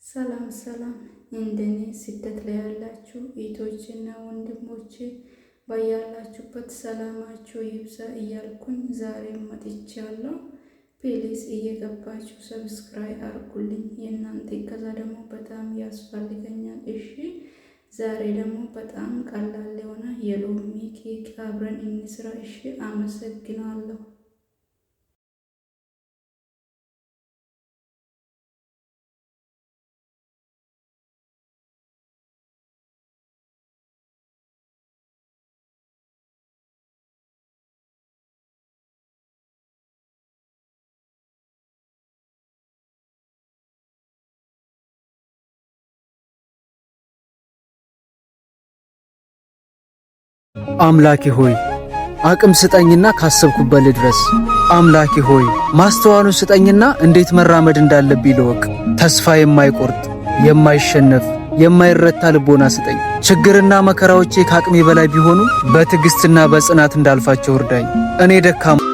ሰላም ሰላም፣ እንደኔ ስደት ላይ ያላችሁ እህቶቼና ወንድሞቼ ባያላችሁበት ሰላማችሁ ይብዛ እያልኩኝ ዛሬ መጥቻለሁ። Please እየገባችሁ subscribe አርጉልኝ። የእናንተ እገዛ ደግሞ በጣም ያስፈልገኛል። እሺ፣ ዛሬ ደግሞ በጣም ቀላል የሆነ የሎሚ ኬክ አብረን እንስራ። እሺ፣ አመሰግናለሁ። አምላኬ ሆይ፣ አቅም ስጠኝና ካሰብኩበት ልድረስ። አምላኬ ሆይ፣ ማስተዋሉን ስጠኝና እንዴት መራመድ እንዳለብኝ ልወቅ። ተስፋ የማይቆርጥ፣ የማይሸነፍ፣ የማይረታ ልቦና ስጠኝ። ችግርና መከራዎቼ ከአቅሜ በላይ ቢሆኑ በትዕግስትና በጽናት እንዳልፋቸው እርዳኝ። እኔ ደካማ